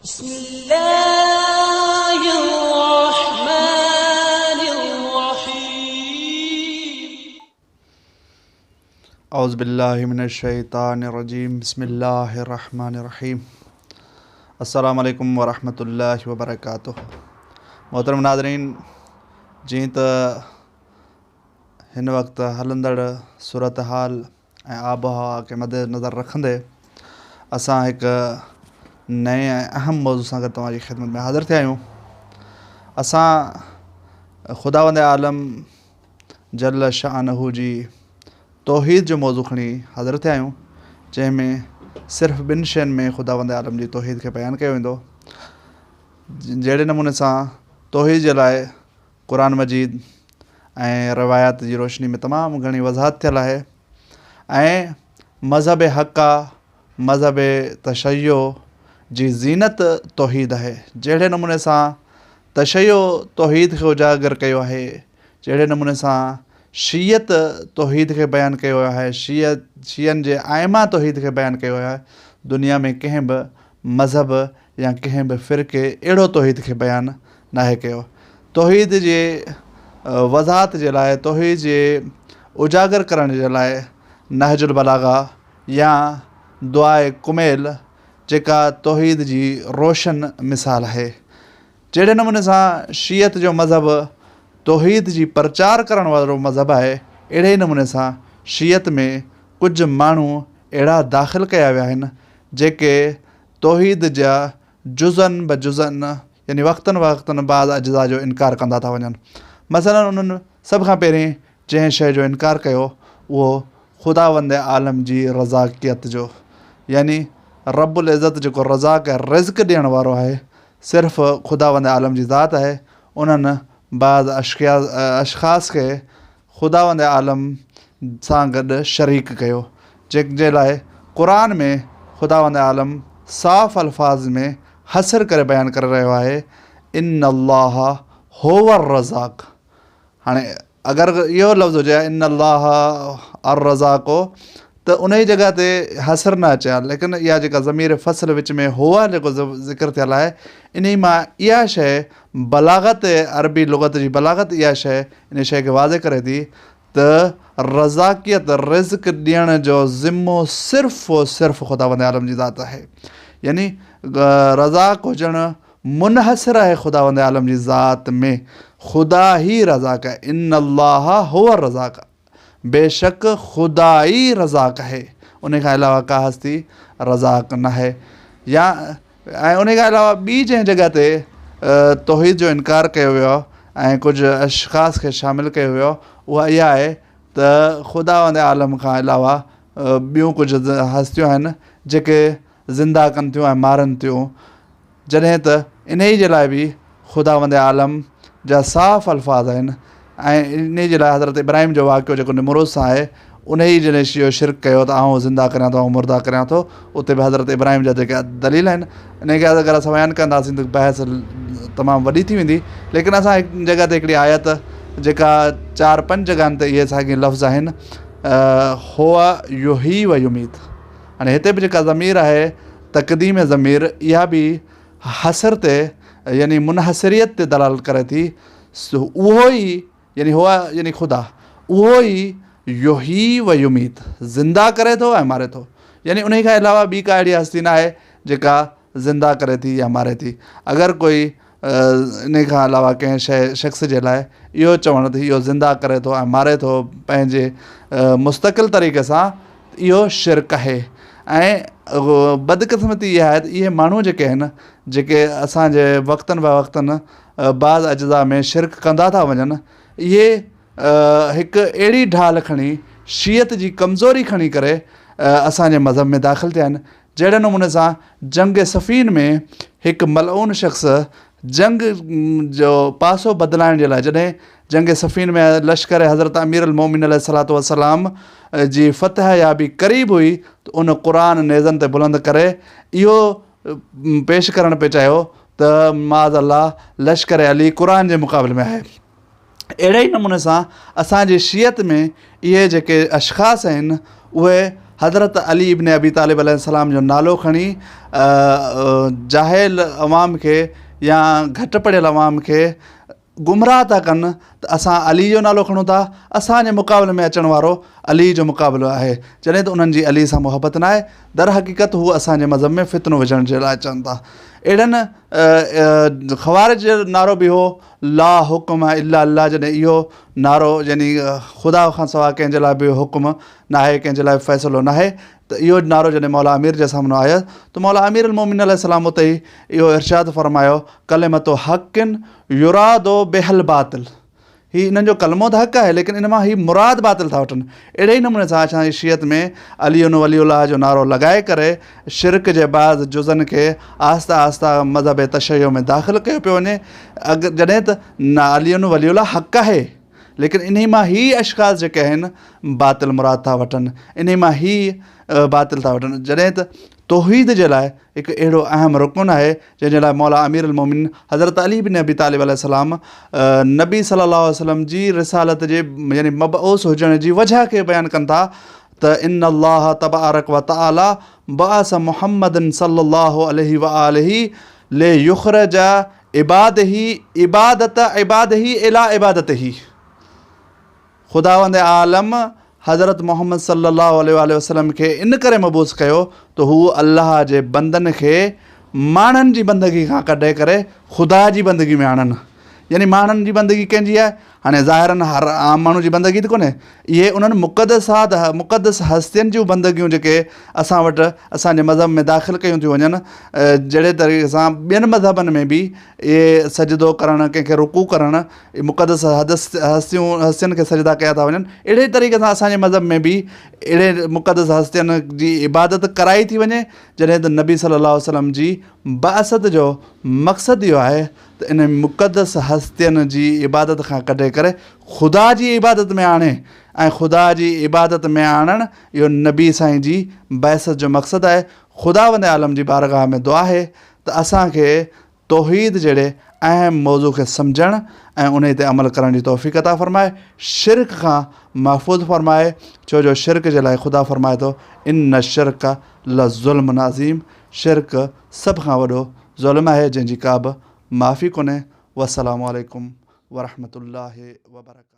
بسم الله الرحمن الرحيم. اعوذ بالله من الشيطان الرجيم بسم الله الرحمن الرحيم السلام عليڪم ورحمة الله وبرڪاته محترم ناظرين جيئن ته هن وقت هلندڙ صورتحال ۽ آب و هوا کي مد نظر رکندي اسان هڪ نئين ۽ اهم موضوع سان گڏ توهان جي خدمت ۾ حاضر ٿيا آهيون. اسان خداوند عالم جل شانه جي توحيد جو موضوع کڻي حاضر ٿيا آهيون جنهن ۾ صرف ٻن شين ۾ خداوند عالم جي توحيد کي بيان ڪيو ويندو جهڙي نموني سان توحيد جي لاء قرآن مجيد ۽ روايات جي روشني ۾ تمام گهڻي وضاحت ٿيل آهي ۽ مذهب حقه مذهب تشيع جي زينت توحيد آهي جهڙي نموني سان تشيع توحيد کي اجاگر ڪيو آهي جهڙي نموني سان شيعت توحيد کي بيان ڪيو ويو آهي شيعت شيعن جي ائمه توحيد کي بيان ڪيو ويو آهي دنيا ۾ ڪنهن به مذهب يا ڪنهن به فرقي اهڙو توحيد کي بيان ناهي ڪيو. توحيد جي وضاحت جي لاء، توحيد جي اجاگر ڪرڻ جي لاء نهج البلاغه يا دعاء ڪميل جيڪا توحيد جي روشن مثال آهي. جهڙي نموني سان شيعت جو مذهب توحيد جي پرچار ڪرڻ وارو مذهب آهي، اهڙي ئي نموني سان شيعت ۾ ڪجهه ماڻهو اهڙا داخل ڪيا ويا آهن، جيڪي توحيد جا جزءً بجزءً يعني وقتاً فوقتاً بعض اجزاء جو انڪار ڪندا ٿا وڃن. مثلاً انهن سڀ کان پهرين جنهن شيء جو انڪار ڪيو اهو خداوند عالم جي رزاقيت جو يعني رب العزت جيڪو رزاق ۽ رزق ڏيڻ وارو آهي صرف خداوند عالم جي ذات آهي انهن بعض اشخاص کي خداوند عالم سان گڏ شريڪ ڪيو، جنهن جي لاء قرآن ۾ خداوند عالم صاف الفاظ ۾ حصر ڪري بيان ڪري رهيو آهي، ان الله هو الرزاق هاڻي اگر اهو لفظ هجي ها ان الله الرزاق ته انهيء جڳهه تي حصر نه اچي ها، ليڪن اها جيڪا ضمير فصل وچ ۾ هو جيڪو ذڪر ٿيل آهي، انهيء مان اها شيء بلاغت عربي لغت جي بلاغت اها شيء انهيء شيء کي واضح ڪري ٿي ته رزاقيت، رزق ڏيڻ، جو ذمو صرف و صرف خداوند عالم جي ذات آهي. يعني رزاق هجڻ منحصر آهي خداوند عالم جي ذات ۾، خدا ئي رزاق آهي، ان الله هو الرزاق. بيشڪ خدا ئي رزاق آهي، ان کان علاوه ڪا هستي رزاق ناهي يا ۽ ان کان علاوه ٻي جنهن جڳهه تي توحيد جو انڪار ڪيو ويو آهي ۽ ڪجهه اشخاص کي شامل ڪيو ويو اها اها آهي ته خداوند عالم کان علاوه ٻيون ڪجهه هستيون آهن جيڪي زنده ڪن ٿيون ۽ مارن ٿيون جڏهن ته انهيء جي لاء به خداوند عالم جا صاف الفاظ آهن ۽ انهيء جي لاء حضرت ابراهيم جو واقعو جيڪو نمرود سان آهي انهيء جڏهن اهو شرڪ ڪيو ته آئون زنده ڪريان ٿو آئون مرده ڪريان ٿو اتي به حضرت ابراهيم جا جيڪي دليل آهن انهيء کي اگر اسان بيان ڪنداسين ته بحث تمام وڏي ٿي ويندي ليڪن اسان هڪ جڳهه تي هڪڙي آيت جيڪا چار پنج جڳهن تي اهي ساڳي لفظ آهن هو يحيي و يميت هاڻي هتي به جيڪا ضمير آهي تقديم ضمير اها به حصر تي يعني منحصريت تي دلالت ڪري ٿي اهو ئي يعني هو يعني خدا اهو ئي يحيي و يميت زنده ڪري ٿو ۽ ماري ٿو يعني انهي کان علاوه ٻي ڪا اهڙي هستي ناهي جيڪا زنده ڪري ٿي يا ماري ٿي اگر ڪوئي انهي کان علاوه ڪنهن شيء شخص جي لاء اهو چوڻ ته اهو زنده ڪري ٿو ۽ ماري ٿو پنهنجي مستقل طريقي سان اهو شرڪ آهي ۽ بدقسمتي اها آهي ته اهي ماڻهو جيڪي آهن جيڪي اسان جي وقتن بوقتن بعض اجزا ۾ شرڪ ڪندا ٿا وڃن اهي هڪ اهڙي ڍال کڻي شيعت جي ڪمزوري کڻي ڪري اسان جي مذهب ۾ داخل ٿيا آهن جهڙي نموني سان جنگ صفين ۾ هڪ ملعون شخص جنگ جو پاسو بدلائڻ جي لاء جڏهن جنگ صفين ۾ لشڪر حضرت امير المومنين عليه الصلوة والسلام جي فتح يابي قريب هئي ته ان قرآن نيزن تي بلند ڪري اهو پيش ڪرڻ پئي چاهيو ته معاذ الله لشڪر علي قرآن جي مقابلي ۾ آهي. اهڙي ئي نموني سان اسان جي شيعت ۾ اهي جيڪي اشخاص آهن اهي حضرت علي ابن ابي طالب عليه السلام جو نالو کڻي جاهل عوام کي يا گهٽ پڙهيل عوام کي گمراهه ٿا ڪن ته اسان علي جو نالو کڻون ٿا، اسان جي مقابلي ۾ اچڻ وارو علي جو مقابلو آهي، جڏهن ته انهن جي علي سان محبت ناهي، درحقيقت هو اسان جي مذهب ۾ فتنو وجهڻ جي لاء چون ٿا. اهڙن خوارج جو نعرو به هو لا حڪم الا الله جڏهن اهو نعرو يعني خدا کان سواء ڪنهن جي لاء به حڪم ناهي ڪنهن جي لاء به فيصلو ناهي ته اهو نعرو جڏهن مولا امير جي سامهون آيو ته مولا امير المومنين عليه السلام اتي ئي اهو ارشاد فرمايو ڪلمة حق يراد بها الباطل هي انهن جو ڪلمو ته حق آهي ليڪن ان مان هي مراد باطل ٿا وٺن اهڙي ئي نموني سان اسان جي شيعت ۾ علي ولي الله جو نعرو لڳائي ڪري شرڪ جي بعض جزن کي آهسته آهسته مذهب تشيع ۾ داخل ڪيو پيو وڃي جڏهن ته علي ولي الله حق آهي ليڪن انهي مان هي اشخاص جيڪي آهن باطل مراد ٿا وٺن انهي مان هي باطل ٿا وٺن جڏهن ته توحيد جي لاء هڪ اهڙو اهم رڪن آهي جنهن جي لاء مولا امير المومنين حضرت علي بن ابي طالب عليه السلام نبي صلي الله عليه وسلم جي رسالت جي يعني مبعوث هجڻ جي وجهه کي بيان ڪن ٿا ته ان الله تبارڪ وتعالي بعث محمد صلي الله عليه واله ليخرج عباده عبادت عباده الي عبادته خداوند عالم حضرت محمد صلي الله عليه واٰله وسلم کي ان ڪري مبعوث ڪيو ته هو الله جي بندن کي ماڻهن جي بندگي کان ڪڍي ڪري خدا جي بندگي ۾ آڻن يعني ماڻهن جي بندگي ڪنهن جي آهي هاڻي ظاهراً هر عام ماڻهو جي بندگي ته ڪونهي. اهي انهن مقدسات، مقدس هستين جون بندگيون جيڪي اسان وٽ اسان جي مذهب ۾ داخل ڪيون ٿيون وڃن، جهڙي طريقي سان ٻين مذهبن ۾ به اهي سجدو ڪرڻ، ڪنهن کي رڪوع ڪرڻ، مقدس هستيون، هستين کي سجدا ڪيا ٿا وڃن، اهڙي طريقي سان اسان جي مذهب ۾ به اهڙي مقدس هستين جي عبادت ڪرائي ٿي وڃي، جڏهن ته نبي صلي الله عليه وسلم جي بعثت جو مقصد اهو آهي ته انهن مقدس هستين جي عبادت کان ڪڍي ڪري خدا جي عبادت ۾ آڻي ۽ خدا جي عبادت ۾ آڻڻ اهو نبي سائين جي بعثت جو مقصد آهي. خداوند عالم جي بارگاهه ۾ دعا آهي ته اسان کي توحيد جهڙي اهم موضوع کي سمجهڻ ۽ انهي تي عمل ڪرڻ جي توفيق عطا فرمائي، شرڪ کان محفوظ فرمائي، ڇو جو شرڪ جي لاء خدا فرمائي ٿو، ان الشرڪ لظلم عظيم شرڪ سڀ کان وڏو ظلم آهي جنهن جي ڪابه معافي ڪونهي والسلام عليڪم ورحمة الله وبرڪاته.